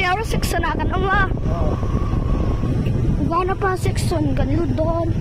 Fiara section ah kan awm a. Vanapa section kan lut dawn.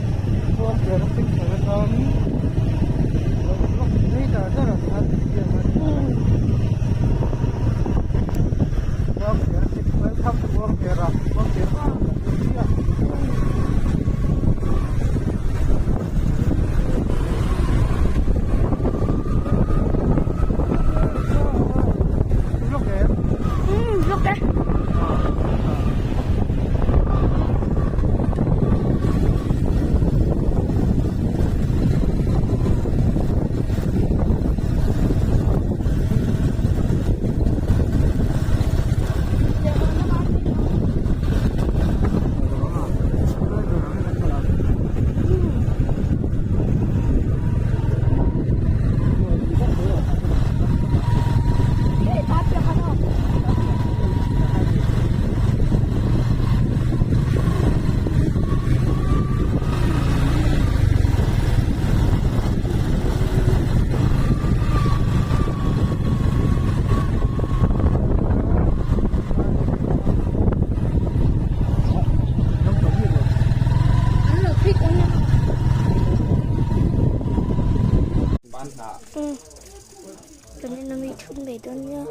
Kan in ami thun ve dawn nia.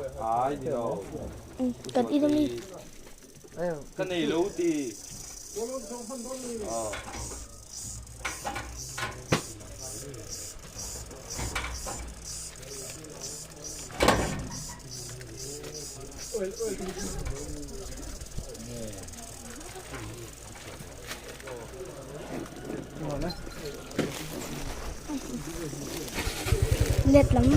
Kan in ami. Ka nei lo ti. Let lam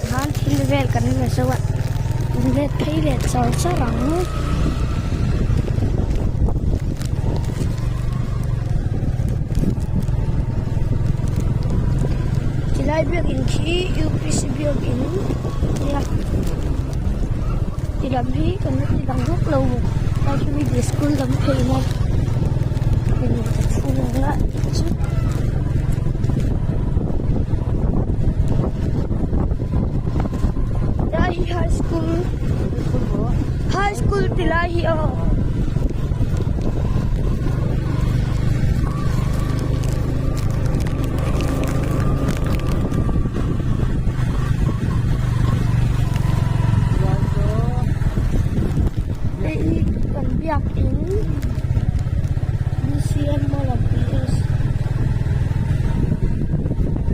khan thil vel kan la zo a let phei leh char char ang. Tilai biakin khi upc biakin nia ti lam hi kan la ti dang vak lo lai khi mi school lam phei na Lai hi high school high school ti lai hi aw.